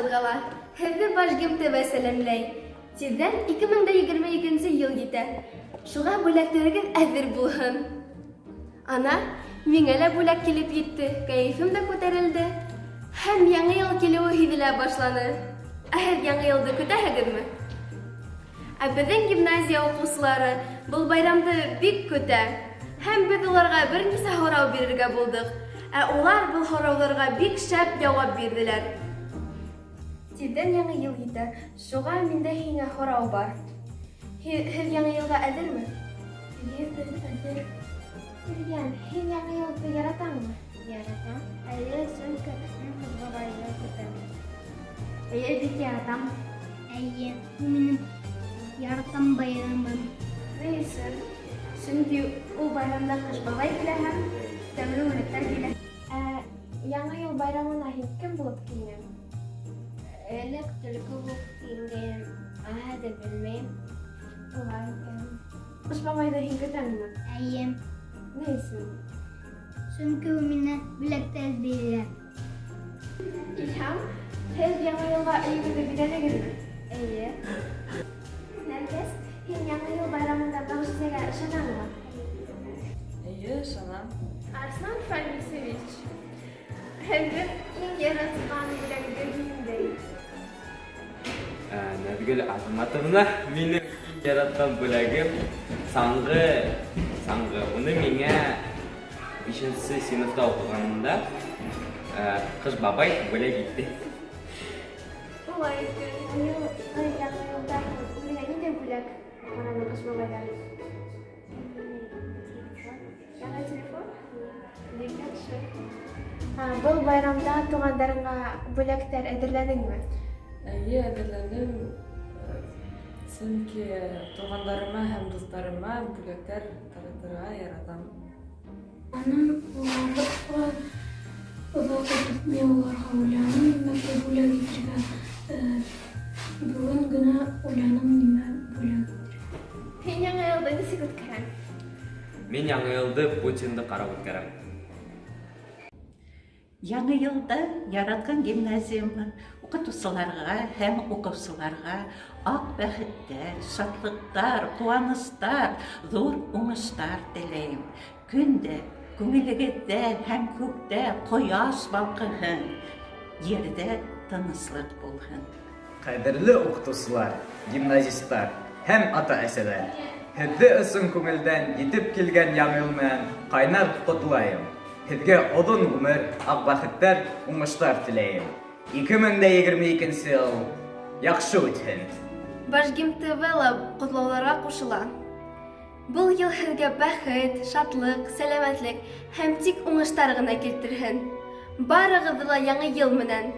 Барығыҙға ла! Һеҙҙе Башгим ТВ сәләмләй. Тиҙҙән 2022 нче ел етә. Шуға бүләктәрегеҙ әҙер булһын. Ана, миңә лә бүләк килеп етте, кәйефем дә күтәрелде. Һәм Яңы йыл килеүе һиҙелә башланы. Ә һеҙ Яңы йылды көтәһегеҙме? Ә беҙҙең гимназия уҡыусылары был байрамды бик көтә. Һәм беҙ уларға бер нисә һорау бирергә булдыҡ. Ә улар был һорауларға бик шәп яуап бирҙеләр. Тиҙҙән Яңы йыл етә, шуға миндә һиңә һорау бар. Һеҙ Яңы йылға әҙерме? Эйе, беҙ әҙер. Ильян, һин Яңы йылды яратаңмы? Яратам. Әйе, сөнки мин Кыш бабайҙы көтәм. Әйе, бик яратам. Әйе, бу минем яраткан байрамым. Ни өсөн? Сөнки ул байрамда Кыш бабай килә һәм тәмле бүләктәр бирә. Ә Яңы йыл байрамына һин кем булып килдең? Элек төлкө булып киенгәйнем, ә хәҙер белмәйем. Улай икән. Кыш бабайҙы һин көтәңме? Әйе. Ни өсөн? Сөнки ул миңә бүләктәр бирә. Илһам, һеҙ Яңы йылға өйөгөҙҙө биҙәнегеҙме? Эйе. Нәркәс, һин Яңы йыл байрамында мөғжизәгә ышанаңмы? Эйе, ышанам. Арслан Фәнисович, һеҙҙең иң яратҡан бүләгегеҙ ниндәй? Нәҙгөл Азаматовна, минең иң яратҡан бүләгем саңғы, саңғы. Уны миңә бишенсе сыйныфта уҡығанымда Ҡыш бабай бүләк итте. Улай икән. Быйылғы Яңы йылда һин үҙеңә ниндәй бүләк һораның Ҡыш бабайҙан? Яңы телефон? Бик яҡшы. Был байрамда туғандарыңа бүләктәр әҙерләнеңме? Әйе, әҙерләндем. Сөнки туғандарыма һәм дуҫтарыма бүләктәр таратырға яратам. Аның уларға оҙаҡ итеп мин уларға уйланым, нимәкәй бүләк итергә. Бөгөн генә уйланым, нимә бүләк итергә. Һин Яңы йылды нисек үткәрәң? Мин Яңы йылды Путинды ҡарап үткәрәм. Яңы елда яраткан гимназиямә укытучыларга һәм укучыларга ак бәхетләр, шатлыклар, куанычлар, зур уңышлар теләйм. Көн дә күңелегездә һәм күктә кояш балкыһын, җирдә тынычлык булһын. Ҡәҙерле уҡытыусылар, гимназисттар һәм ата-әсәләр! Һеҙҙе ысын күңелдән етеп килгән Яңы йыл менән ҡайнар ҡотлайым! Һеҙгә оҙон ғүмер, аҡ бәхеттәр, уңыштар теләйем! 2022 нсе йыл яҡшы үтһен! Башгим-ТВ ла ҡотлауларға ҡушыла. Был йыл һеҙгә бәхет, шатлыҡ, сәләмәтлек һәм тик уңыштар ғына килтерһен. Барығыҙҙы ла Яңы йыл менән!